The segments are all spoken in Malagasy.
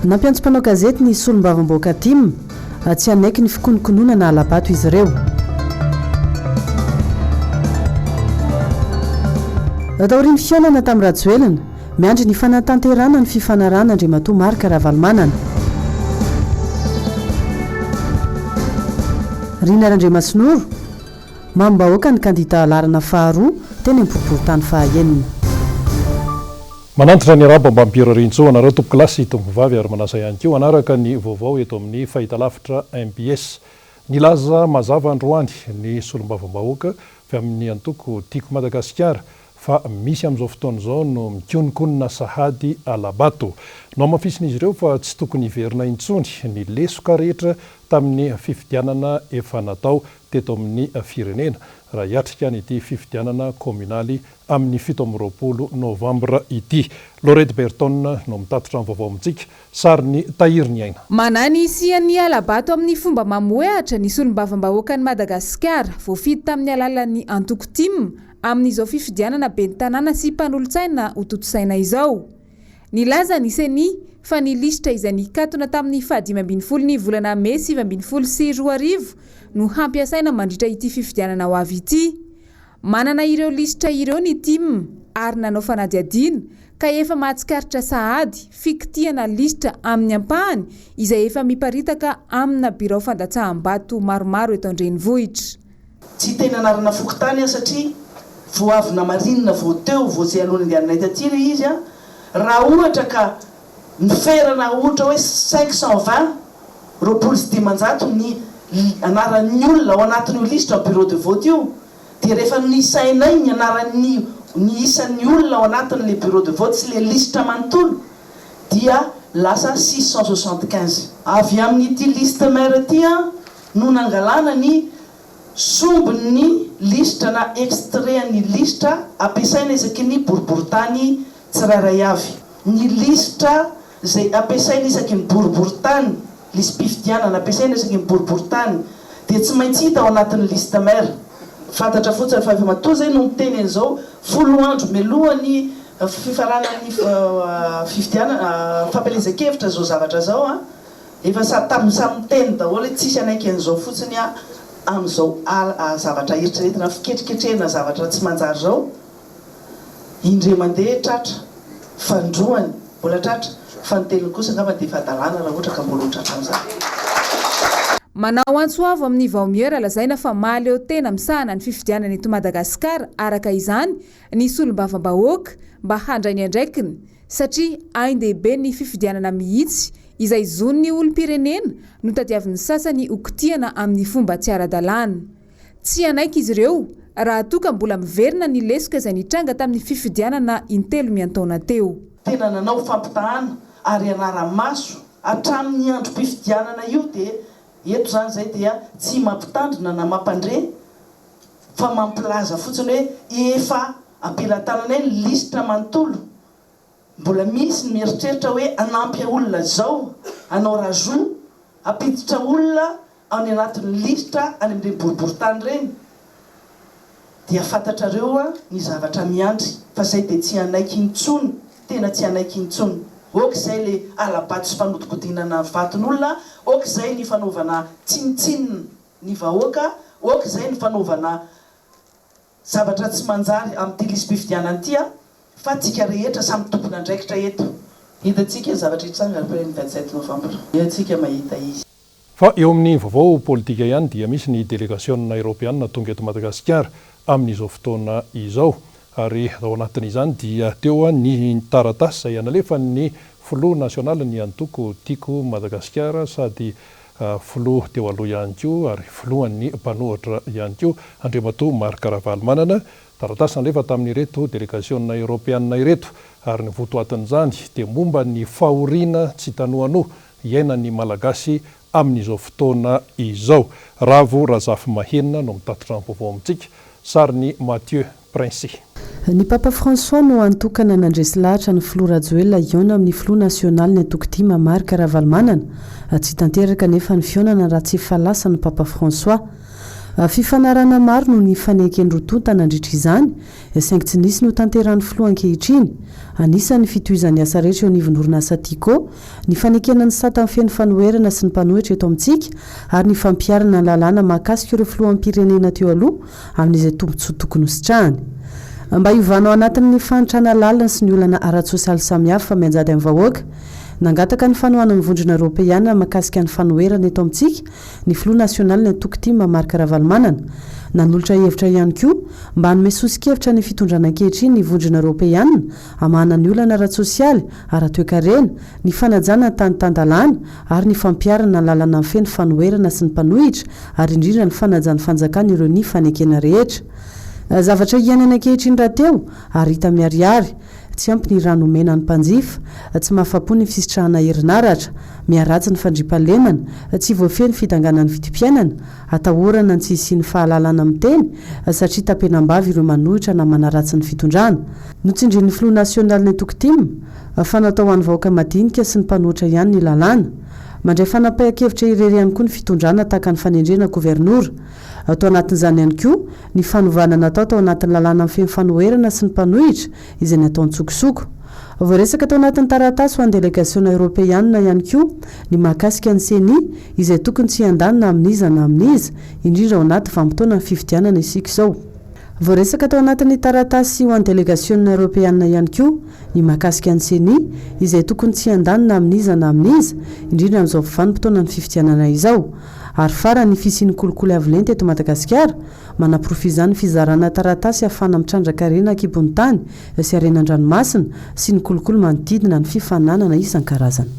Nampiantso mpanao gazety ny solombavambahoaka tim, tsy hanaiky ny fikonokononana hala-bato izy ireo. Taorian'ny fihaonana tamin'i Rajoelina, miandry ny fanatanterahana ny fifanarahana Andriamatoa Marc Ravalomanana. Rina Randriamasinoro, Mamim-bahoaka ny kandida laharana faharoa teny amin'ny boriborintany fahaenina. Manantitra ny arahaba mba hampirarian-tsoa anareo tompokolahy sy tompokovavy ary manasa ihany koa hanaraka ny vaovao eto amin'ny fahitalavitra mbs. Nilaza mazava androany ny solombavambahoaka avy amin'ny antoko Tiako Madagasikara fa misy amin'izao fotoana izao no mikononkonona sahady hala-bato. Nohamafisin'izy ireo fa tsy tokony hiverina intsony ny lesoka rehetra tamin'ny fifidianana efa natao teto amin'ny firenena raha hiatrika an'ity fifidianana kaominaly amin'ny 27 novambra ity. Lorette Berton no mitatitra ny vaovao amintsika, sarin'i Tahiry Ny Aina. Manahy ny hisian'ny hala-bato amin'ny fomba mamohehatra ny solombavambahoakan'i Madagasikara, voafidy tamin'ny alalan'ny antoko tim, amin'izao fifidianana ben'ny tanàna sy mpanolotsaina hotontosaina izao. Nilaza ny Ceni fa ny lisitra izay nikatona tamin'ny faha 15 ny volana mey 2019 no hampiasaina mandritra ity fifidianana ho avy ity. Manana ireo lisitra ireo ny tim ary nanao fanadihadiana ka efa mahatsikaritra sahady fikitihana lisitra amin'ny ampahany izay efa miparitaka amina birao fandatsaham-bato maromaro eto an-drenivohitra. Tsy hiteny anarana fokontany aho satria vao avy namarinina vao teo vao izay aloha nandehananay taty ilay izy an, raha ohatra ka miferana ohatra hoe 520, 520 ny anaran'ny olona ao anatin'io lisitra bureau de vote io dia rehefa nisainay ny anaran'ny ny isan'ny olona ao anatin'ilay bureau de vote sy ilay lisitra manontolo dia lasa 675. Avy amin'ity liste mère ity an no nangalana ny sombin'ny lisitra na extrait-n'ny lisitra ampiasaina isaky ny boriborintany tsirairay avy. Ny lisitra izay ampiasaina isaky ny boriborintany, lisi-pifidianana ampiasaina isaky ny boriborintany, dia tsy maintsy hita ao anatin'ny liste mère. Fantatra fotsiny fa efa matoa izay no miteny an'izao folo andro mialoha ny fifaranan'ny fifidianana, fampielezan-kevitra izao zavatra izao an! Efa samy tamin'ny samy miteny daholo hoe tsisy hanaiky an'izao fotsiny aho amin'izao zavatra eritreretina fiketriketrehina zavatra tsy manjary izao. Indray mandeha tratra, fandroany mbola tratra, fanintelony kosa angamba dia efa hadalana raha ohatra ka mbola ho tratra amin'izany. Manao antso avo amin'ny vaomiera lazaina fa mahaleo tena misahana ny fifidianana eto Madagasikara araka izany ny solombavambahoaka mba handray ny andraikiny satria ain-dehibe ny fifidianana mihitsy izay zon'ny olom-pirenena no tadiavin'ny sasany ho kitihana amin'ny fomba tsy ara-dalàna. Tsy hanaiky izy ireo raha toa ka mbola miverina ny lesoka izay nitranga tamin'ny fifidianana intelo miantaona teo. Tena nanao fampitahana ary hanara-maso hatramin'ny androm-pifidianana io dia eto izany izay dia tsy mampitandrina na mampandre fa mampilaza fotsiny hoe efa am-pelatananay ny lisitra manontolo, mbola misy ny mieritreritra hoe hanampy olona izao, hanao rajout, hampiditra olona any anatin'ny lisitra any amin'ireny boriborintany ireny, dia fantatrareo ny zavatra miandry fa izay dia tsy hanaiky intsony, tena tsy hanaiky intsony. Ok izay le hala-bato sy fanodikodinana vaton'olona, ok izay ny fanaovana tsinontsinona ny vahoaka, ok izay ny fanaovana zavatra tsy manjary amin'ity lisi-pifidianana ity a, fa tsika rehetra samy tompon'andraikitra eto. Hitantsika ny zavatra hitranga après ny 27 novembre. Eo tsika mahita izy. Fa eo amin'ny vaovao politika ihany dia misy ny delegasionina eropeanina tonga eto Madagasikara amin'izao fotoana izao ary ao anatin'izany dia teo ny taratasy izay nalefan'ny filoha nasionalin'ny antoko Tiako Madagasikara sady filoha teo aloha ihany koa ary filohan'ny mpanohitra ihany koa Andriamatoa Marc Ravalomanana. Taratasy nalefa tamin'ireto delegasionina eoropeanina ireto ary ny votoatin'izany dia momba ny fahoriana tsy tanohanoha iainan'ny Malagasy amin'izao fotoana izao. Ravo Razafimahenina no mitatitra ny vaovao amintsika. Sarin'i Mathieu Princi. Ny Papa François no antokana nandresy lahatra ny Filoha Rajoelina hihaona amin'ny Filoha nasionalin'ny antoko tim Marc Ravalomanana. Tsy tanteraka anefa ny fihaonana raha tsy efa lasa ny Papa François. Fifanarahana maro no nifaneken'ny roa tonta nandritra izany, saingy tsy nisy notanterahin'ny filoha ankehitriny. Anisan'ny ny fitohizan'ny asa rehetra eo anivon'ny orinasa Tiko, ny fanekena ny sata mifehy ny fanoherana sy ny mpanohitra eto amintsika ary ny fampiharana ny lalàna mahakasika ireo filoham-pirenena teo aloha amin'izay tombontsoa tokony hositrahany. Mba hiovana ao anatin'ny fahantrana lalina sy ny olana ara-tsosialy samihafa mianjady amin'ny vahoaka, nangataka ny fanohanan'ny Vondrona Eoropeana mahakasika ny fanoherana eto amintsika ny filoha nasionalin'ny antoko tim Marc Ravalomanana. Nanolotra hevitra ihany koa mba hanome soso-kevitra ny fitondrana ankehitriny ny Vondrona Eoropeana hamahana ny olana ara-tsosialy, ara-toekarena, ny fanajana ny tany tan-dalàna ary ny fampiharana ny lalana mifehy ny fanoherana sy ny mpanohitra ary indrindra ny fanajan'ny fanjakana ireo nifanekena rehetra. Zavatra iainana ankehitriny rahateo ary hita miharihary. Tsy ampy ny rano omena ny mpanjifa, tsy mahafapo ny fisitrahana herinaratra, miharatsy ny fandriampahalemana, tsy voafehy ny fidanganan'ny vidim-piainana, atahorana ny tsy hisian'ny fahalalana miteny satria tapenam-bava ireo manohitra na manaratsy ny fitondrana. Notsindrin'ny filoha nasionalin'ny antoko tim fa natao ho an'ny vahoaka madinika sy ny mpanohitra ihany ny lalàna. Mandray fanapahan-kevitra irery ihany koa ny fitondrana tahaka ny fanendrena governora. Tao anatin'izany ihany koa ny fanovana natao tao anatin'ny lalàna mifehy ny fanoherana sy ny mpanohitra izay natao an-tsokosoko. Voaresaka tao anatin'ny taratasy ho an'ny delegasiona eoropeanina ihany koa ny mahakasika ny Ceni izay tokony tsy hiandany na amin'iza na amin'iza, indrindra ao anaty vanim-potoanan'ny fifidianana isika izao. Voaresaka tao anatin'ny taratasy ho an'ny delegasiona eoropeanina ihany koa ny mahakasika ny Ceni izay tokony tsy hiandany na amin'iza na amin'iza, indrindra amin'izao vanim-potoanan'ny fifidianana izao. Ary farany ny fisian'ny kolikoly avo lenta eto Madagasikara, manaporofo izany ny fizarana taratasy ahafahana mitrandraka harena an-kibon'ny tany sy harena an-dranomasina sy ny kolikoly manodidina ny fifaninanana isan-karazany.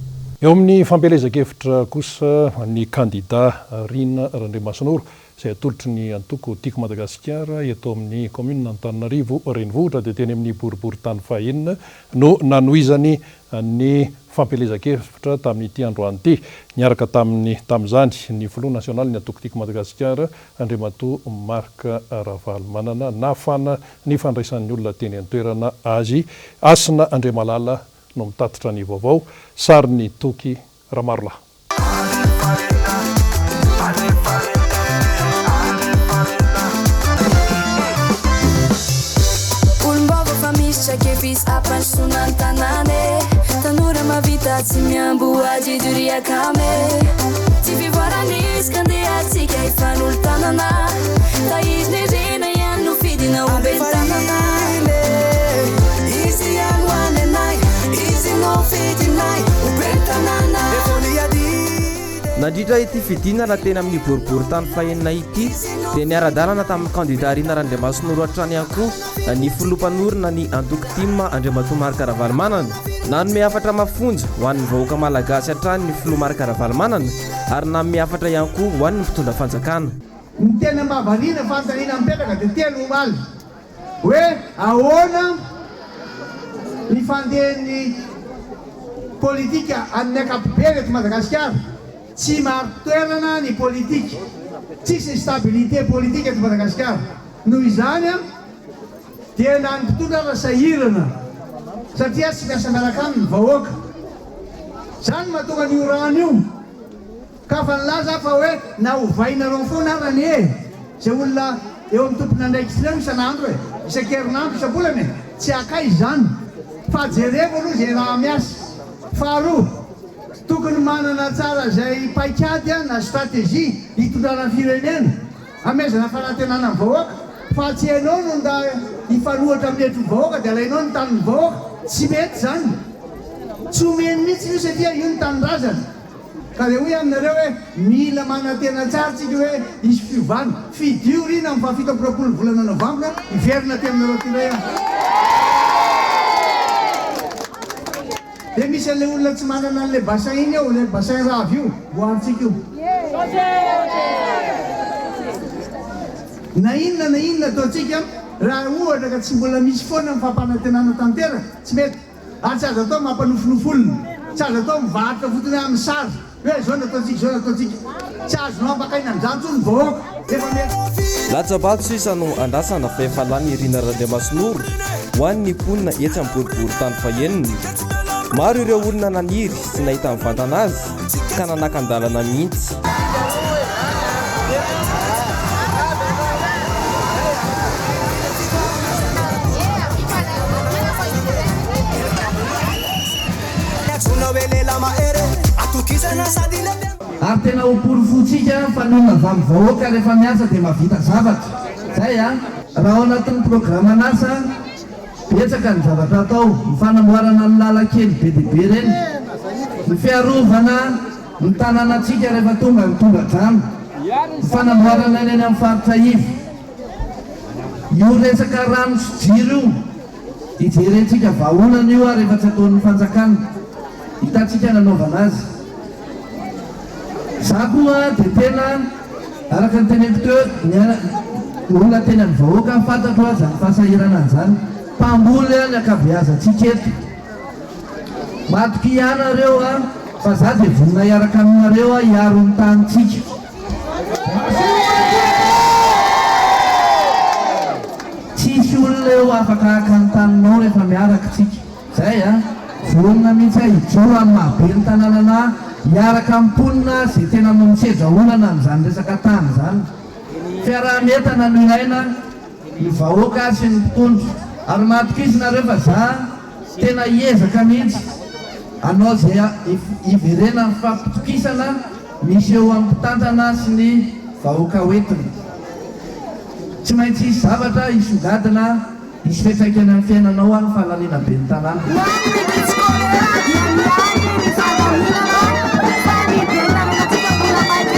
Eo amin'ny fampielezan-kevitra kosa, ny kandida Rina Randriamasinoro, izay atolotry ny antoko Tiako Madagasikara eto amin'ny kaominina Antananarivo Renivohitra dia teny amin'ny boriborintany fahenina no nanohizany ny fampielezan-kevitra tamin'ity androany ity. Niaraka taminy tamin'izany ny filoha nasionalin'ny antoko Tiako Madagasikara, Andriamatoa Marc Ravalomanana. Nahafana ny fandraisan'ny olona teny an-toerana azy. Hasina Andriamalala no mitatitra ny vaovao. Sarin'i Toky Ramarolahy. Olom-baovao fa misy traikefa izy hampandrosoana ny tanàna e. Tanora mahavita tsy miamboho adidy riakama e. Tsy fivoarana izy ka ndeha antsika hifanolo-tanana. Tahiry ny rena ihany no fidina ho ben'ny tanàna. Izy ihany ho any anay, izy no fidinay ho ben'ny tanàna. Nandritra ity fidinana teny amin'ny boriborintany fahenina ity dia niara-dalana tamin'ny kandida Rina Randriamasinoro hatrany ihany koa ny filoha mpanorina ny antoko tim Andriamatoa Marc Ravalomanana. Nanome hafatra mafonja ho an'ny vahoaka malagasy hatrany ny filoha Marc Ravalomanana ary nanome hafatra ihany koa ho an'ny mpitondra fanjakana. Ny tena mahavariana fanontaniana mipetraka dia telo omaly hoe ahoana ny fandehan'ny politika amin'ny ankapobeny eto Madagasikara? Tsy marin-toerana ny politika, tsisy ny stabilité politique eto Madagasikara. Noho izany dia na ny mpitondra aza sahirana satria tsy miasa miaraka aminy ny vahoaka. Izany no mahatonga an'io rano io. Ka fa nilaza aho fa hoe na ovainareo foana ary anie e! Izay olona eo amin'ny tompon'andraikitra eo isan'andro e! Isan-kerinandro, isam-bolana e! Tsy hakaiza izany fa jerevo aloha izay raha miasa. Faharoa, tokony manana tsara izay paikady na stratégie hitondrana ny firenena, hamezana fanantenana ny vahoaka fa tsy ianao no nda hifanohatra amin'ny hetrin'ny vahoaka dia alainao ny tanin'ny vahoaka. Tsy mety izany. Tsy omeny mihitsy io satria io ny tanindrazana. Ka dia hoy aho aminareo hoe, mila manantena tsara tsika hoe hisy fiovana. Fidio ry na amin'ny faha 27 ny volana novambra, hiverina aty aminareo aty indray aho. Dia misy an'ilay olona tsy manana an'ilay bassin iny eo, ilay bassin rava io, voarintsika io. Na inona na inona ataontsika, raha ohatra ka tsy mbola misy foana ny fampanantenana tanteraka, tsy mety. Ary tsy azo atao mampanofinofy olona. Tsy azo atao mivarotra fotsiny hoe amin'ny sary hoe izao no ataontsika, izao no ataontsika. Tsy azonao ampakaina amin'izany intsony ny vahoaka. Efa mety. Latsa-bato sisa no andrasana fa efa lany i Rina Randriamasinoro ho an'ny mponina etsy amin'ny boriborintany fahenina. Maro ireo olona naniry sy nahita mivantana azy ka nanakan-dalana mihitsy. Ary tena ho porofointsika fa ny olona avy amin'ny vahoaka rehefa miasa dia mahavita zavatra. Zay a! Raha ao anatin'ny programan'asa, betsaka ny zavatra atao, ny fanamboarana ny lalan-kely be dia be ireny, ny fiarovana ny tanànantsika rehefa tonga ny tondra-drano, ny fanamboarana ny any amin'ny faritra iva. Io resaka rano sy jiro io, hijerentsika vahaolana io ary efa tsy ataon'ny fanjakana. Hitantsika nanaovana azy. Za koa dia tena araka ny teneniko teo ny olona teny amin'ny vahoaka fantatro aza ny fahasahiranana izany. Mpamboly ny ankabeazantsika eto. Matokia anareo fa za dia vonona hiaraka aminareo hiaro ny tanintsika. Tsisy olona eo afaka haka ny taninao rehefa miaraka tsika. Zay a! Vonona mihitsy aho hijoro amin'ny maha ben'ny tanàna anah hiaraka amin'ny mponina izay tena misedra olana amin'izany resaka tany izany. Fiaraha-mientana no ilaina, ny vahoaka sy ny mpitondra. Ary matokisa nareo fa za tena hiezaka mihitsy hanao izay hiverenan'ny fampitokisana misy eo amin'ny mpitantana sy ny vahoaka hoentina. Tsy maintsy hisy zavatra hisongadina. Hisy fiantraikany amin'ny fiainanao ny fahalaniana ben'ny tanàna. Ho an'ny beach choléra dia miandry ny fandaminana fa ny ben'ny tanànantsika mbola maika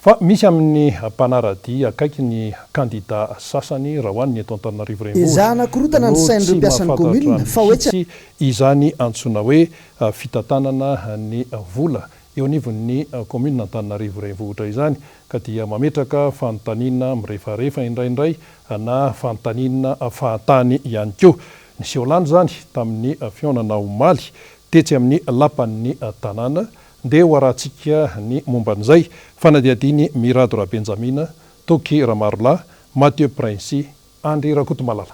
Fa misy amin'ny mpanara-dia akaiky ny kandida sasany raha ho an'ny eto Antananarivo Renivohitra Ezahana korotana ny no sain'ireo tsy mpiasan'ny mahafantatra commune fa hoe tsy. mihitsy izany antsoina hoe fitantanana ny vola eo anivon'ny kaominina Antananarivo Renivohitra izany ka dia mametraka fanontaniana mirefarefa indraindray na fanontaniana fahatany ihany koa. Niseho lany izany tamin'ny fihaonana omaly tetsy amin'ny lapan'ny tanàna. Ndeha ho arahantsika ny momba an'izay. Fanadihadian'i Mirado Rabenjamina, Toky Ramarolahy, Mathieu Princy, Andry Rakotomalala.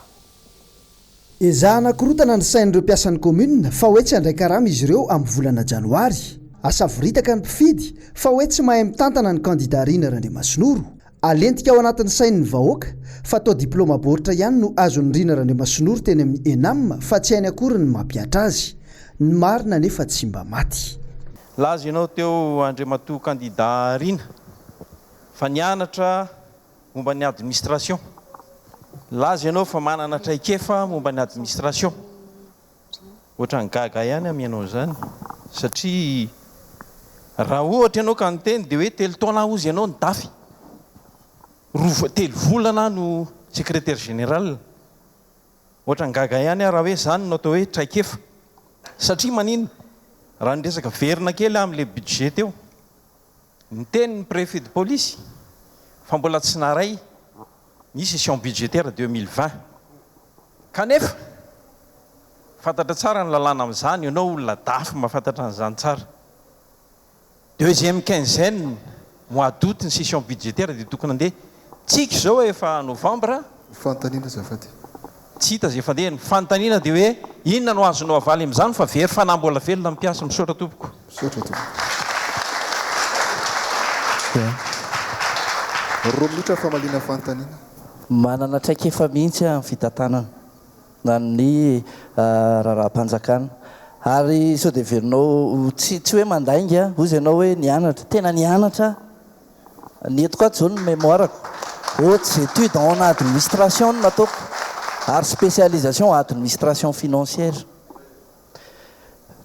Ezahana korotana ny sain'ireo mpiasan'ny commune fa hoe tsy handray karama izy ireo amin'ny volana janoary. Asavoritaka ny mpifidy fa hoe tsy mahay mitantana ny kandida Rina Randriamasinoro. Alentika ao anatin'ny sain'ny vahoaka fa toa diplaoma baoritra ihany no azon'i Rina Randriamasinoro teny amin'ny Enam fa tsy hainy akory ny mampihatra azy. Ny marina anefa tsy mba maty. Nilaza ianao teo Andriamatoa kandida Rina fa nianatra momba ny administration. Nilaza ianao fa manana traikefa momba ny administration. Ohatran'ny gaga ihany aho mihaino an'izany satria raha ohatra ianao ka niteny dia hoe telo taona aho hozy ianao nidafy, roa telo volana aho no secrétaire général. Ohatran'ny gaga ihany aho raha hoe izany no atao hoe traikefa. Satria maninona? Raha ny resaka verina kely aho amin'ilay budget teo. Niteny ny préfet de police fa mbola tsy naray ny session budgétaire 2020. Kanefa, fantatra tsara ny lalàna amin'izany, ianao olona dafy mahafantatra an'izany tsara. Deuxième quinzaine mois d'août ny session budgétaire dia tokony handeha. Tsika izao efa novembre. Fanontaniana azafady. Tsy hita izay fandehany. Ny fanontaniana dia hoe inona no azonao avaly amin'izany fa very fanahy mbola velona ny mpiasa. Misaotra tompoko. Misaotra tompoko. Roa minitra famaliana fanontaniana. Manana traikefa mihitsy aho amin'ny fitantanana na ny raharaham-panjakana. Ary sao dia heverinao tsy tsy hoe mandainga, hozy ianao hoe nianatra. Tena nianatra aho. Ny entiko ato izao ny mémoire-ko. Hautes études en administration no nataoko ary spécialisation administration financière.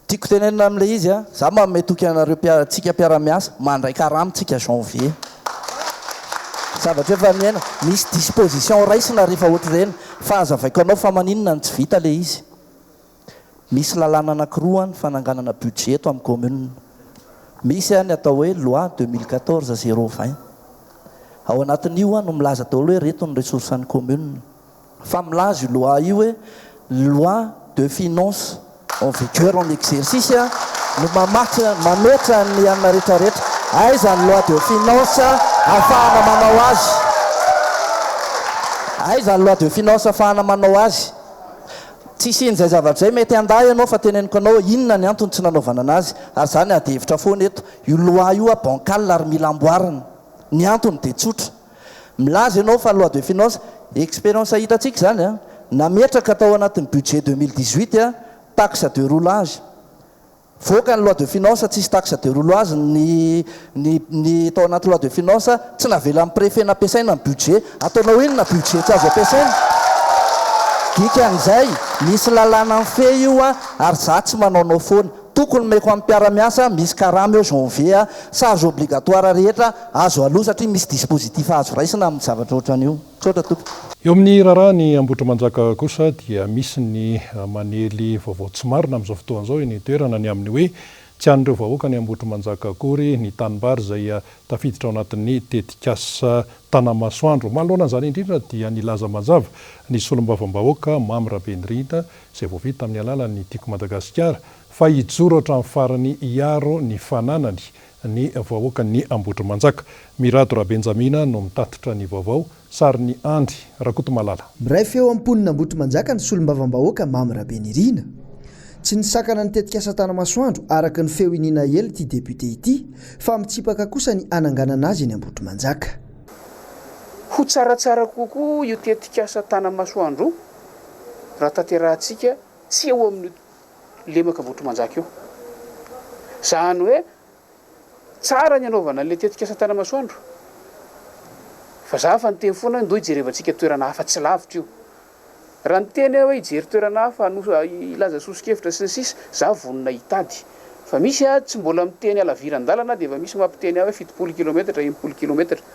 Tiako tenenina amin'ilay izy an, za manome toky anareo mpiara, tsika mpiara-miasa, mandray karama tsika janvier. Zavatra efa niaina. Misy disposition raisina rehefa ohatr'ireny. Fa hazavaiko anao fa maninona no tsy vita ilay izy. Misy lalàna anankiroa ny fananganana budget eto amin'ny commune. Misy ny atao hoe loi 2014 020. Ao anatin'io no milaza daholo hoe ireto ny ressources an'ny commune. Fa milaza io loi io hoe loi de finance en vigueur en exercice no mamatry mametra ny anona rehetra rehetra. Aiza ny loi de finance ahafahana manao azy? Aiza ny loi de finance ahafahana manao azy? Tsy hisian'izay zavatra izay, mety handà ianao fa teneniko anao hoe inona ny antony tsy nanaovana anazy ary izany ady hevitra foana eto. Io loi io bancal ary mila amboarina. Ny antony dia tsotra. Milaza ianao fa loi de finance, expérience hitantsika izany an, nametraka tao anatin'ny budget 2018 an, taxe de roulage. Voaka ny loi de finance tsisy taxe de roulage ny ny ny tao anaty loi de finance, tsy navelan'ny préfet nampiasaina ny budget. Ataonao inona budget tsy azo ampiasaina? Dikan'izay, misy lalàna mifehy io an, ary za tsy manaonao foana. Tokony omeko amin'ny mpiara-miasa, misy karama eo janvier a, charge obligatoire rehetra azo aloa satria misy dispositif azo raisina amin'ny zavatra ohatran'io. Misaotra tompoko. Eo amin'ny raharaha ny Ambohitrimanjaka kosa dia misy ny manely vaovao tsy marina amin'izao fotoana izao eny an-toerana ny amin'ny hoe tsy an'ireo vahoaka ny Ambohitrimanjaka akory ny tanimbary izay tafiditra ao anatin'ny tetikasa Tanamasoandro. Manoloana an'izany indrindra dia nilaza mazava ny solombavambahoaka Mamy Rabenirina izay voavidy tamin'ny alalan'ny Tiako Madagasikara, fa hijoro hatramin'ny farany hiaro ny fananany ny vahoakan'ny Ambohitrimanjaka. Mirado Rabenjamina no mitatitra ny vaovao, sarin'i Andry Rakotomalala. Miray feo amin'ny mponin'Ambohitrimanjaka ny solombavambahoaka Mamy Rabenirina. Tsy nisakana ny tetikasa Tanamasoandro araka ny feo iniana ela ity député ity fa mitsipaka kosa ny hananganana azy eny Ambohitrimanjaka. Ho tsaratsara kokoa io tetikasa Tanamasoandro io raha tanterahantsika tsy eo amin'io lemaka Ambohitrimanjaka io. Izany hoe tsara ny hanaovana an'ilay tetikasa Tanamasoandro fa za efa niteny foana hoe ndao hijerevantsika toerana hafa tsy lavitra io. Raha niteny aho hoe hijery toerana hafa hilaza soso-kevitra sy ny sisa, za vonona hitady. Fa misy aho tsy mbola miteny halaviran-dalana dia efa misy mampiteny ahy hoe 70 kilometatra, 60 kilometatra.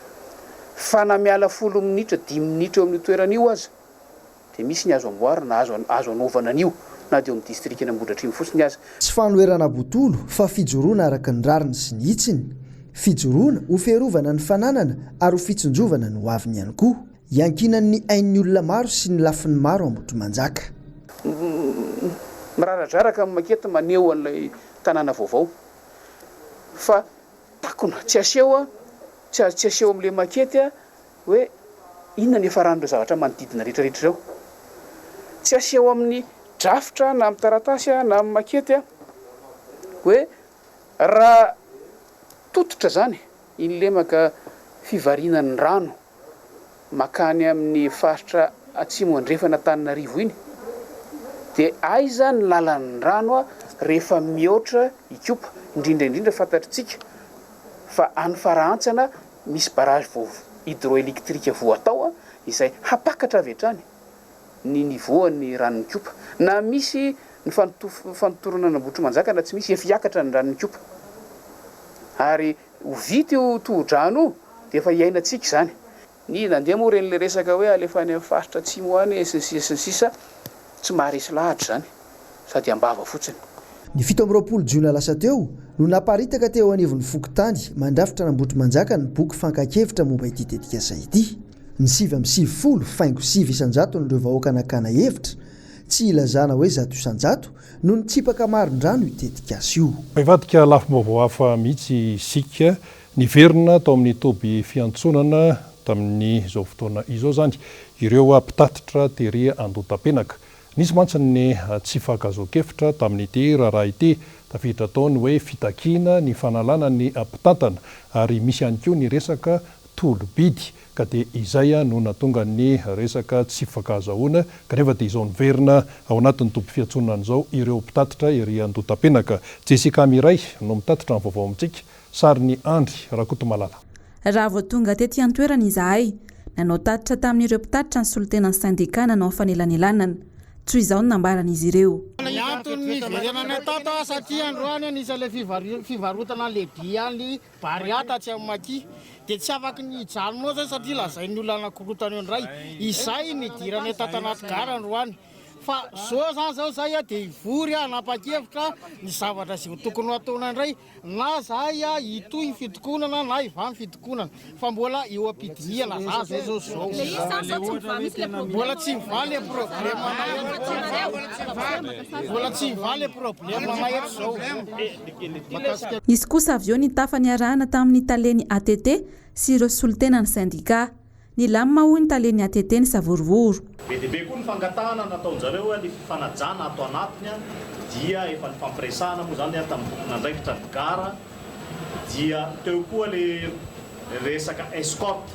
Fa na miala folo minitra, dimy minitra eo amin'io toerana io aza dia misy ny azo amboarina, azo azo anaovana an'io na dia eo amin'ny distrikan'Ambohidratrimo fotsiny aza. Tsy fanoherana botolo fa fijoroana araka ny rariny sy ny hitsiny. Fijoroana ho fiarovana ny fananana ary ho fitsinjovana ny hoaviny ihany koa. Iankinan'ny ain'ny olona maro sy ny lafiny maro Ambohitrimanjaka. Miraradraraka ny maquette maneho an'ilay tanàna vaovao fa takona tsy aseho tsy aseho amin'ilay maquette hoe inona ny hiafaran'ireo zavatra manodidina rehetra rehetra ireo. Tsy aseho amin'ny drafitra na amin'ny taratasy na amin'ny maquette hoe raha tototra izany iny lemaka fivarinan'ny rano makany amin'ny faritra atsimo andrefan'Antananarivo iny dia aiza ny lalan'ny rano rehefa mihoatra Ikopa, indrindra indrindra fantatritsika fa any Farahantsana Misy barrage vao hydroélectrique voatao izay hampakatra avy hatrany ny niveau an'ny ranon'Ikopa. Na misy ny fanotorana an'Ambohitrimanjaka na tsy misy, efa hiakatra ny ranon'Ikopa. Ary ho vita io tohodrano io dia efa hiainantsika izany. Ny nandeha moa ireny le resaka hoe alefa any amin'ny faritra atsimo any sy ny sisa sy ny sisa, tsy maharesy lahatra izany sady am-bava fotsiny. Ny 27 jona lasa teo no naparitaka teo anivon'ny fokontany mandrafitra an'Ambohitrimanjaka ny boky fankan-kevitra momba ity tetikasa ity. Ny 99 faingo sivy isan-jaton'ireo vahoaka nakana hevitra, tsy ilazana hoe 100%, no nitsipaka marin-drano io tetikasa io. Mivadika lafim-baovao hafa mihitsy isika. Niverina tao amin'ny toby fiantsonana tamin'izao fotoana izao izany ireo mpitatitra tery Andotapenaka. Nisy mantsy ny tsy fahankazoan-kevitra tamin'ity raharaha ity. Tafiditra tao ny hoe fitakiana ny fanalana ny mpitantana ary misy ihany koa ny resaka tolo-bidy ka dia izay no nahatonga ny resaka tsy fifankahazahoana kanefa dia izao niverina ao anatin'ny toby fiantsonana izao ireo mpitatitra ery Andotapenaka. Jessica Miray no mitatitra ny vaovao amintsika. Sarin'i Andry Rakotomalala. Raha vao tonga tety an-toerana izahay, nanao tatitra tamin'ireo mpitatitra ny solontenan'ny sendikà nanao fanelanelanana. Toy izao no nambaran'izy ireo. antony niverenanay tato satria androany anisan'ilay fivarotana lehibe any Barea tatsy amin'ny Maki dia tsy afaky ny hijanona ao zay satria lazain'ny olona hanakorontana eo indray. Izay nidiranay tato anaty gara androany. Fa zao zany zao zay dia hivory hanapa-kevitra ny zavatra izay ho tokony ho ataonay indray na zahay hitohy ny fitokonana na hivaha ny fitokonana fa mbola eo am-pidinihana za zao zao zao. Mbola tsy mivaha le problème anay eto. Mbola tsy mivaha le problème anay eto zao. Nisy kosa avy eo ny tafa niarahana tamin'ny talen'ny ATT sy ireo solontenan'ny sendika. Nilamina hoy ny talen'ny ATT ny savorovoro. Be dia be koa ny fangatahana nataon-jareo ny fifanajana ato anatiny dia efa nifampiresahana moa izany tamin'ny tompon'andraikitra ny gara dia teo koa le resaka escorte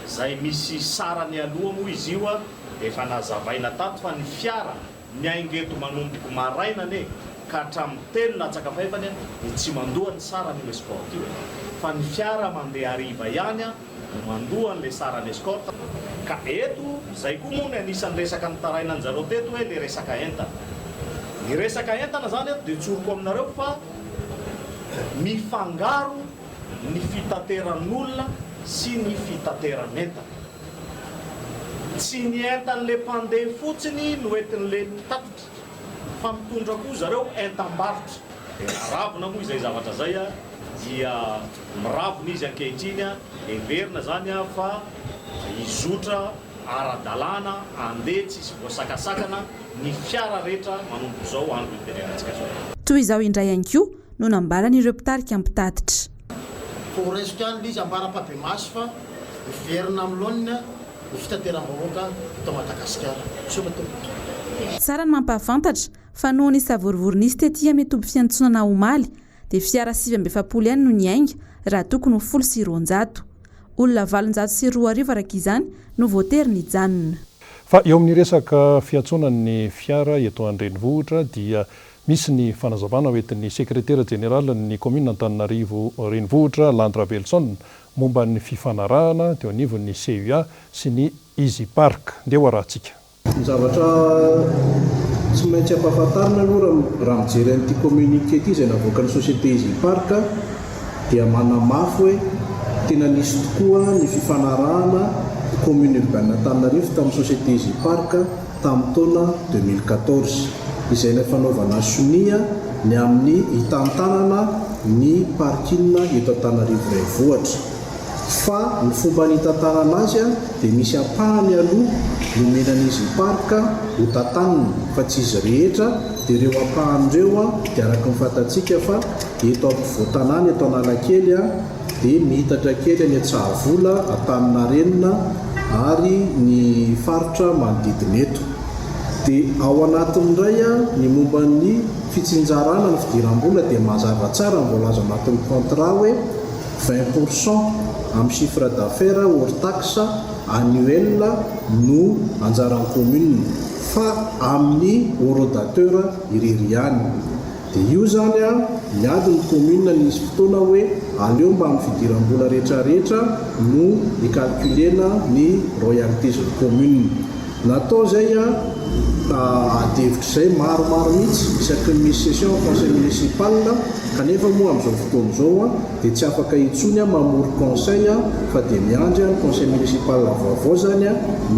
izay misy sarany aloha moa izy io efa nazavaina tato fa ny fiara Miainga eto manomboko maraina anie ka hatramin'ny telo latsaka fahefany dia tsy mandoa ny sarany io escorte io e! Fa ny fiara mandeha hariva ihany no mandoa an'le sarany escorte. Ka eto izay koa moa ny anisan'ny resaka nitarainanjareo teto hoe le resaka entana. Ny resaka entana zany eto dia tsoriko aminareo fa mifangaro ny fitateran'olona sy ny fitateran'entana. Tsy ny entan'le mpandeha fotsiny no entin'le mpitatitra fa mitondra koa zareo entam-barotra. Dia naravona moa izay zavatra izay dia miravona izy ankehitriny, heverina izany fa hizotra ara-dalàna handeha tsisy voasakasakana ny fiara rehetra manomboka izao andro itenenantsika izao. Toy izao indray ihany koa no nambaran'ireo mpitarika mpitatitra. Vao raisiko ihany ilay izy ambara-pabemaso fa miverina amin'ny laoniny ny fitateram-bahoaka eto Madagasikara. Misaotra tompoko. Tsara ny mampahafantatra fa noho ny savorovoro nisy tety amin'ny toby fiantsonana omaly dia fiara 49 ihany no niainga raha tokony ho 210. Olona 2800 araka izany no voatery nijanona. Fa eo amin'ny resaka fiantsonan'ny fiara eto an-drenivohitra dia Misy ny fanazavana hoentin'ny sekretera jeneralin'ny kaominina Antananarivo Renivohitra, Landy Raveloson, momba ny fifanarahana teo anivon'ny CUA sy ny Easy Park. Ndeha ho arahantsika. Ny zavatra tsy maintsy ampahafantarina aloha raha mijery an'ity communiqué ity izay navoakan'ny société Easy Park dia manamafy hoe tena nisy tokoa ny fifanarahana commune urbaine Antananarivo tamin'ny société Easy Park tamin'ny taona 2014, izay ilay fanaovana sonia ny amin'ny hitantanana ny parking eto Antananarivo Renivohitra. Fa ny fomba nitantanana azy dia misy ampahany aloha nomena an'i Easy Park ho tantanina fa tsy izy rehetra, dia ireo ampahany ireo dia araka ny fantatsika fa eto ampovoan-tanàna eto Analakely dia miitatra kely any Antsahavola, Antaninarenina ary ny faritra manodidina eto. Dia ao anatiny indray ny momba ny fitsinjarana ny fidiram-bola dia mazava tsara ny voalaza anatin'ny contrat hoe 20 pour cent amin'ny chiffre d'affaires hors taxe annuel no anjaran'ny commune fa amin'ny horodateur irery ihany. Dia io izany an, niady ny commune nisy fotoana hoe aleo mba amin'ny fidiram-bola rehetra rehetra no hi-calculer-na ny royalties ny commune. Natao izay an, ady hevitra izay maromaro mihitsy isaky ny misy session conseil municipal, kanefa moa amin'izao fotoana izao an, dia tsy afaka intsony aho mamory conseil fa dia miandry ny conseil municipal vaovao izany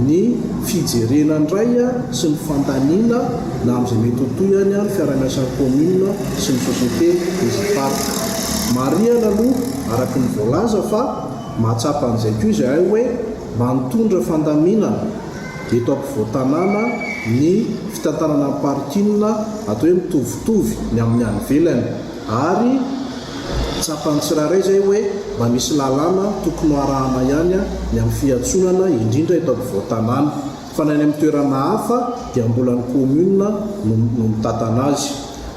ny fijerena indray sy ny fandaniana na amin'izay mety ho tohiny ny fiarahamiasan'ny commune sy ny société Easy Park. Marihana aloha araka ny voalaza fa mahatsapa an'izay koa izahay hoe mba nitondra fandaminana eto ampovoan-tanàna ny fitantanana ny parking atao hoe mitovitovy ny amin'ny any ivelany ary Tsapan'ny tsirairay izay hoe mba misy lalàna tokony ho arahana ihany ny amin'ny fiantsonana indrindra eto ampovoan-tanàna. Fa na any amin'ny toerana hafa dia mbola ny commune no no mitantana azy.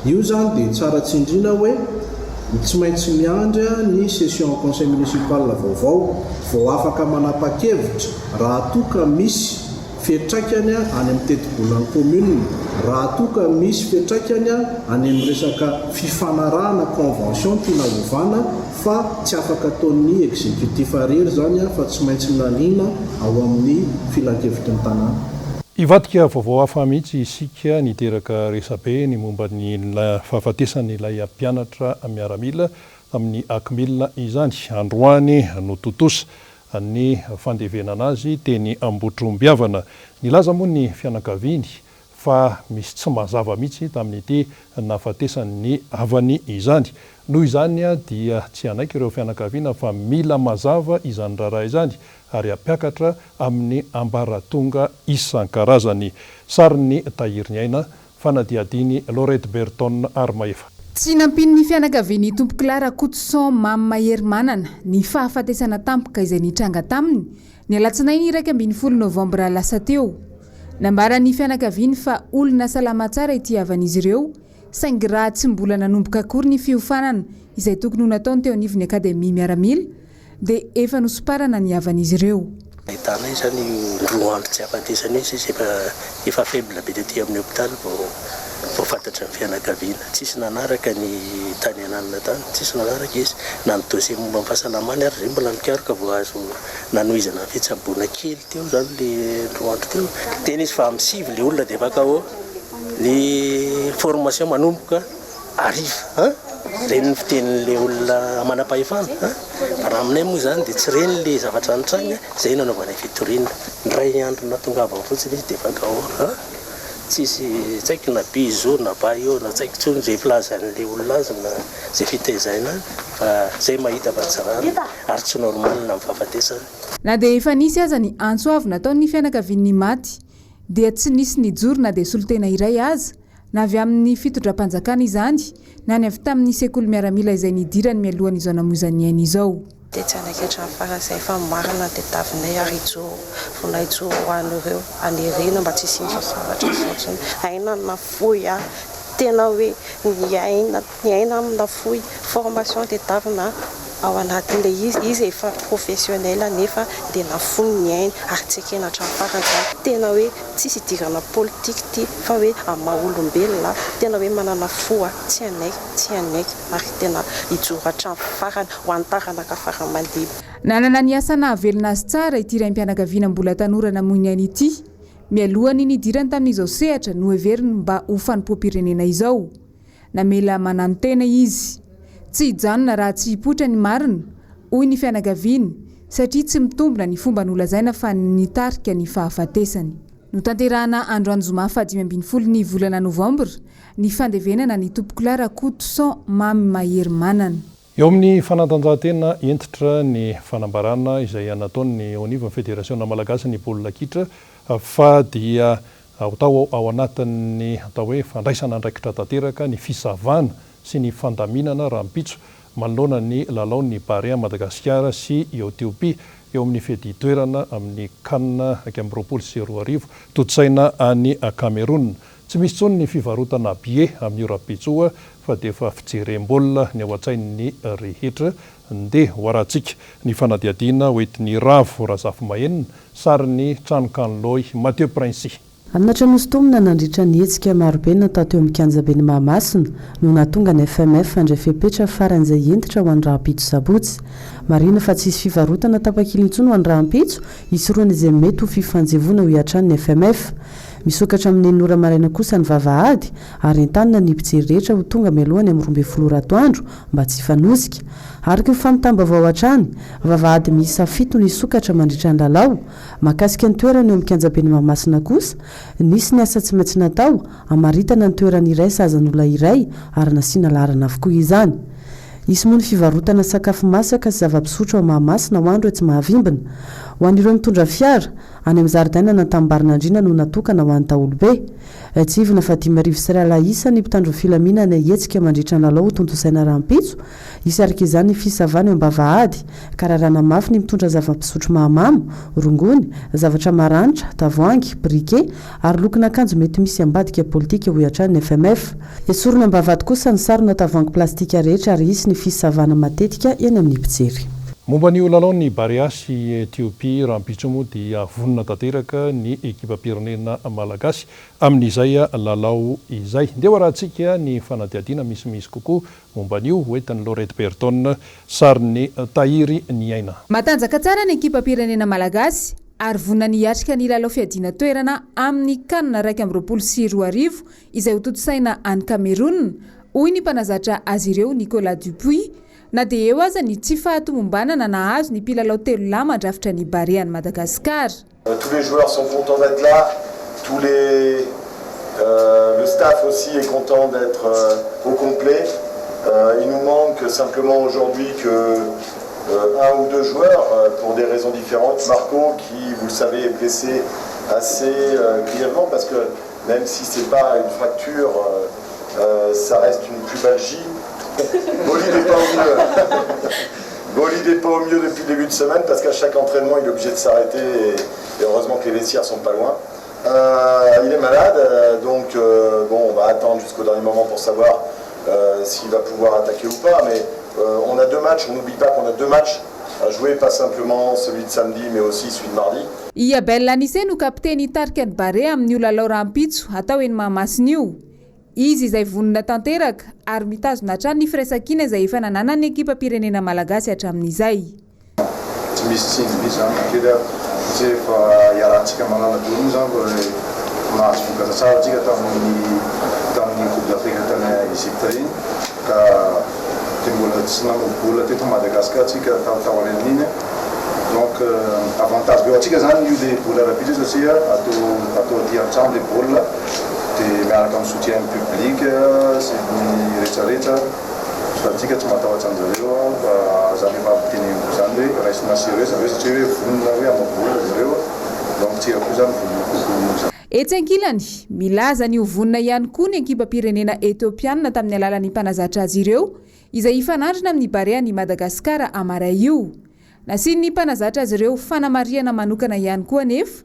Io izany dia tsara tsindriana hoe tsy maintsy miandry ny session conseil municipal vaovao vao afaka manapa-kevitra raha toa ka misy fiantraikany any amin'ny tetibolan'ny commune raha toa ka misy fiantraikany any amin'ny resaka fifanarahana convention tiana hovana fa tsy afaka ataon'ny executif irery izany fa tsy maintsy laniana ao amin'ny filankevitry ny tanàna. Hivadika vaovao hafa mihitsy isika, niteraka resabe ny momba ny fahafatesan'ilay mpianatra miaramila tamin'ny Acmil izany. Androany no tontosa ny fandevenana azy teny Ambohitrombihavana. Nilaza moa ny fianakaviany fa misy tsy mazava mihitsy tamin'ity nahafatesan'ny havany izany. Noho izany dia tsy hanaiky ireo fianakaviana fa mila mazava izany raharaha izany ary hampiakatra amin'ny ambaratonga isan-karazany. Sarin'ny Tahiriniaina, fanadihadian'i Laurette Berton Arimahefa. Tsy nampian'ny fianakavian'i Tompokolahy Rakotoson Mamy Maherimanana ny fahafatesana tampoka izay nitranga taminy ny alatsinainy 11 novambra lasa teo. Nambaran'ny fianakaviany fa olona salama tsara ity havan'izy ireo saingy raha tsy mbola nanomboka akory ny fiofanana izay tokony ho nataony teo anivon'ny Akademia Miaramila dia efa nosomparana ny havan'izy ireo. Nahitana izany io roa andro tsy hahafatesana io sisa efa efa faible be tety amin'ny hopitaly vao vao fantatry ny fianakaviana. Tsisy nanaraka ny tany ananona tany, tsisy nanaraka izy. Na ny dossier momba ny fahasalamany ary zay mbola nikaroka vao azo nanohizana ny fitsaboana kely teo zany le roa andro teo. Niteny izy fa amin'ny sivy le olona dia efa KO. Ny formation manomboka hariva an! Ireny ny fitenin'ilay olona manam-pahefana an! Fa raha aminay moa izany dia tsy ireny ilay zavatra nitranga, izay no nanaovanay fitoriana. Indray andro nahatongavany fotsiny izy dia efa KO an! Tsisy tsy haiko na bisous na baio na tsy haiko intsony izay filazan'ilay olona azy na izay fitezaina azy fa izay mahita fa tsy rariny ary tsy normal ny fahafatesany. Na dia efa nisy aza ny antso avo nataon'ny fianakavian'ny maty dia tsy nisy nijoro na dia solontena iray aza, na avy amin'ny fitondram-panjakana izany, na ny avy tamin'ny sekoly miaramila izay nidirany mialohan'izao namoizany ainy izao. Dia tsy hanaiky hatramin'ny farany izay fa marina ny tadiavinay ary hijoro, vonona hijoro ho an'ireo hanerena mba tsy hisian'izao zavatra izao intsony. Aina no nafoy a! Tena hoe ny aina, ny aina no nafoy. Formation tadiavina ao anatin'ilay izy, izy efa professionnel nefa dia nafoiny ny ainy ary tsy ekena hatramin'ny farany izany. Tena hoe tsisy idirana politique ity fa hoe amin'ny maha olombelona tena hoe manana fo aho, tsy hanaiky, tsy hanaiky ary tena hijoro hatramin'ny farany ho an'ny taranaka fara aman-dimby. Nanana ny asa nahavelona azy tsara ity raim-pianakaviana mbola tanora namoy ny ainy ity, mialohan'ny nidirany tamin'izao sehatra noheveriny mba ho fanompoam-pirenena izao. Namela mananotena izy. Tsy hijanona raha tsy hipoitra ny marina, hoy ny fianakaviany, satria tsy mitombina ny fomba nolazaina fa nitarika ny fahafatesany. Notanterahana androany zoma fahadimy ambinifolo ny volana novambra ny fandevenana ny Tompokolahy Rakotoson Mamy Maherimanana. Eo amin'ny fanatanjahantena, hentitra ny fanambarana izay nataon'ny eo anivon'ny Federasiona malagasin'ny baolina kitra fa dia Atao ao anatin'ny atao hoe fandraisana andraikitra tanteraka ny fisavana sy ny fandaminana rahampitso manoloana ny lalaon'ny Barea Madagasikara sy i Etiopia eo amin'ny fiadian-toerana amin'ny Can 2021 tontosaina any Cameroun. Tsy misy intsony ny fivarotana billet amin'io rahampitso fa dia efa fijerem-baolina ny ao an-tsain'ny rehetra. Ndeha ho arahantsika ny fanadihadiana hoentin'i Ravo Razafimahenina Sarin'ny Tranokanloy Mathieu Princi. Anatra nosintomina nandritra ny hetsika marobe natao teo amin'ny kianjaben'i Mahamasina no nahatonga ny FMF handray fepetra faran'izay hentitra ho an'ny rahampitso sabotsy. Marihina fa tsy hisy fivarotana tapakila intsony ho an'ny rahampitso, hisorohana izay mety ho fifanjevoana hoy hatrany ny FMF. Misokatra amin'ny enina ora maraina kosa ny vavahady ary entanina ny mpijery rehetra ho tonga mialoha ny amin'ny 12 ora atoandro mba tsy hifanosika. Araka io fampitam-baovao hatrany, vavahady miisa fito no hisokatra mandritra ny lalao. Mahakasika ny toerana eo amin'ny kianjaben'i Mahamasina kosa, nisy ny asa tsy maintsy natao, hamaritana ny toerana iray sahazan'olona iray ary nasiana laharana avokoa izany. Hisy moa ny fivarotana sakafo masaka sy zava-pisotro ao Mahamasina ho andro etsy Mahavimbina. Ho an'ireo mitondra fiara, any amin'ny zaridainan'Antanimbarinandriana no natokana ho an'ny daholobe. Tsiahivina fa 2005 isa ny mpitandro ny filaminana hihetsika mandritra ny lalao hotontosaina rahampitso. Hisy araka izany ny fisavana eo am-bavahady, ka raràna mafy ny mitondra zava-pisotro mahamamo, rongony, zavatra maranitra, tavoahangy, briquet, ary lokon'akanjo mety misy ambadika politika hoy hatrany ny FMF. Esorina am-bavahady kosa ny sarona tavoahangy plastika rehetra ary hisy ny fisavana matetika eny amin'ny mpijery. Momba an'io lalaon'ny Barea sy Etiopia rahampitso moa dia vonona tanteraka ny ekipam-pirenena malagasy amin'izay lalao izay. Ndeha ho arahantsika ny fanadihadiana misimisy kokoa momba an'io hoentin'i Laurette Berton, sarin'ny Tahiry Ny Aina. Matanjaka tsara ny ekipam-pirenena malagasy. ary vonona ny hiatrika ny lalao fiadiana toerana amin'ny Can 2021 izay hotontosaina any Cameroun, hoy ny mpanazatra azy ireo Nicolas Dupuis, na dia eo aza ny tsy fahatomombanana nahazo ny mpilalao telo lahy mandrafitra ny Barea an'i Madagasikara. Tous les joueurs sont contents d'être là, tous les le staff aussi est content d'être au complet. Il nous manque simplement aujourd'hui que un ou deux joueurs pour des raisons différentes. Marco qui, vous le savez, est blessé assez grièvement parce que même si c'est pas une fracture, ça reste une pubalgie. Bolide n'est pas au mieux. Bolide n'est pas au mieux depuis le début de semaine parce qu'à chaque entraînement, il est obligé de s'arrêter et, et heureusement que les vestiaires sont pas loin. Euh, il est malade, donc euh, bon, on va attendre jusqu'au dernier moment pour savoir euh, s'il va pouvoir attaquer ou pas. Mais on a deux matchs, on n'oublie pas qu'on a deux matchs à jouer, pas simplement celui de samedi, mais aussi celui de mardi. I Abel Anicet no kapiteny hitarika ny Barea amin'io lalao rahampitso hatao eny Mahamasina io. Izy izay vonona tanteraka ary mitazona hatrany ny firaisankina izay efa nananan'ny ekipam-pirenena malagasy hatramin'izay. Tsy misy tsindry mihitsy zany na kely ary satria efa iarahantsika mahalala daholo moa zany fa efa nahazo vokatra tsara tsika tamin'ny tamin'ny coupe d'Afrique tany Egypte iny ka dia mbola tsy nanao baolina teto Madagascar tsika taorian'iny donc avantage be ho antsika zany io le baolina rapide io satria atao atao aty an-trano le baolina dia miaraka amin'ny soutien public sy ny retraretra fa tsika tsy matahotra anjareo fa zany efa ampiteneniko zany hoe raisina sérieux zareo satria hoe vonona hoe hanao baolina zareo donc tsika koa zany vonona koa vonona zany. Etsy ankilany, milaza ny ho vonona ihany koa ny ekipam-pirenena Etiopianina tamin'ny alalan'ny mpanazatra azy ireo, izay hifanandrina amin'ny Barean'i Madagasikara hamaray io. Nasian'ny mpanazatra azy ireo fanamarihana manokana ihany koa anefa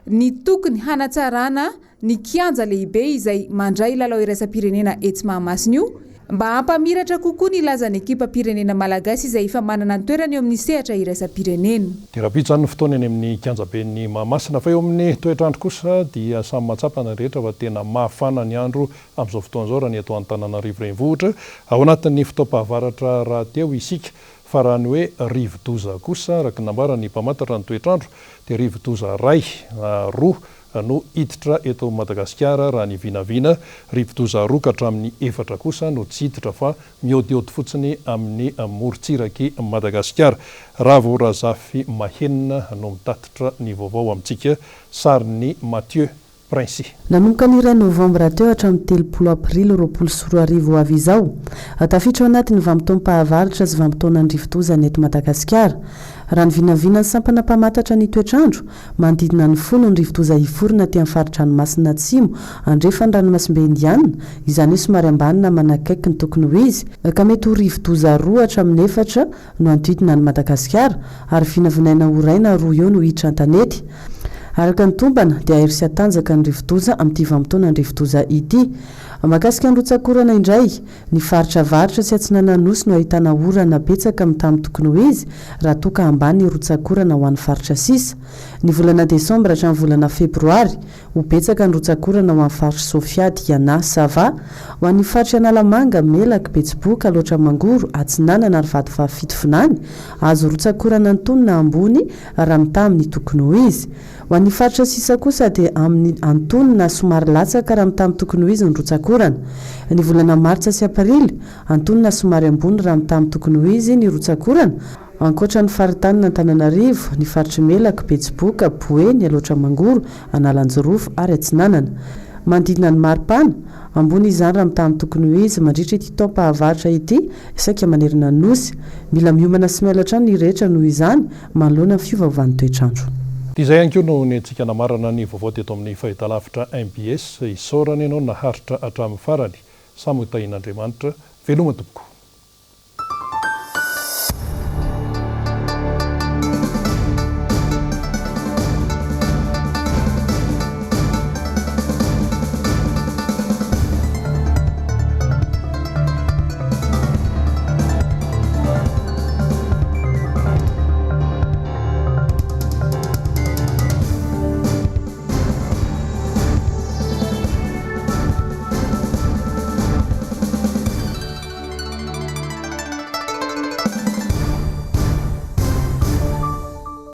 ny tokony hanatsarana ny kianja lehibe izay mandray lalao iraisam-pirenena etsy Mahamasina io mba hampamiratra kokoa ny lazan'ny ekipam-pirenena malagasy izay efa manana ny toerany eo amin'ny sehatra iraisam-pirenena. Dia rahampitso izany ny fotoana eny amin'ny kianjaben'i Mahamasina. Fa eo amin'ny toetr'andro kosa dia samy mahatsapa ny rehetra fa tena mafana ny andro amin'izao fotoana izao raha ny eto Antananarivo Renivohitra. Ao anatin'ny fotoam-pahavaratra rahateo isika. Fa raha ny hoe rivo-doza kosa, araka ny nambaran'ny mpamantatra ny toetr'andro, dia rivo-doza iray na roa no hiditra eto Madagasikara raha ny vinavina. Rivo-doza roa ka hatramin'ny efatra kosa no tsy hiditra fa mihaodihaody fotsiny amin'ny morontsirak'i Madagasikara. Ravo Razafimahenina no mitatitra ny vaovao amintsika. Sarin'i Mathieu Princi. Nanomboka ny iray novambra teo hatramin'ny 30 aprily 2020 ho avy izao, tafiditra ao anatin'ny vanim-potoam-pahavaratra sy vanim-potoanan'ny rivodoza ny eto Madagasikara. Raha ny vinavinan'ny sampana mpamatatra ny toetr'andro, manodidina ny folo ny rivodoza hiforona aty amin'ny fari-dranomasina atsimo andrefan'ny ranomasimbe Indiana, izany hoe somary ambany na manakaiky ny tokony ho izy, ka mety ho rivodoza roa hatramin'ny efatra no hanodidina an'i Madagasikara ary vinavinaina ho iray na roa eo no hiditra an-tanety. Araka ny tombana dia hahery sy hatanjaka ny rivodoza amin'ity vanim-potoanan'ny rivodoza ity. Mahakasika ny rotsak'orana indray, ny faritra avaratra sy atsinanan'ny Nosy no ahitana orana betsaka mitaha amin'ny tokony ho izy raha toa ka ambany ny rotsak'orana ho an'ny faritra sisa. Ny volana desambra hatramin'ny volana febroary, Ho betsaka ny rotsak'orana ho an'ny faritr'i Sofia, Diana, Sava. Ho an'ny faritr'i Analamanga, Melaky, Betsiboka, Alaotra Mangoro, Atsinanana ary Vatovavy Fitovinany, azo rotsak'orana antonony na ambony raha mitaha amin'ny tokony ho izy. Ho an'ny faritra sisa kosa dia amin'ny antonony na somary latsaka raha mitaha amin'ny tokony ho izy ny rotsak'orana. Ny volana martsa sy aprily, antonony na somary ambony raha mitaha amin'ny tokony ho izy ny rotsak'orana, Ankoatra ny faritanin'Antananarivo, ny faritr'i Melaky, Betsiboka, Boeny, Alaotra Mangoro, Analanjirofo ary Atsinanana. Manodidina ny maripana, ambony izany raha mitaha amin'ny tokony ho izy, mandritra ity taom-pahavaratra ity, saika manerana ny Nosy. Mila miomana sy miala hatrany ny rehetra noho izany, manoloana ny fiovaovan'ny toetr'andro. Dia izay ihany koa no nentintsika namarana ny vaovao teto amin'ny fahitalavitra mbs. Isaorana ianao naharitra hatramin'ny farany. Samy ho tahian'Andriamanitra. Veloma tompoko.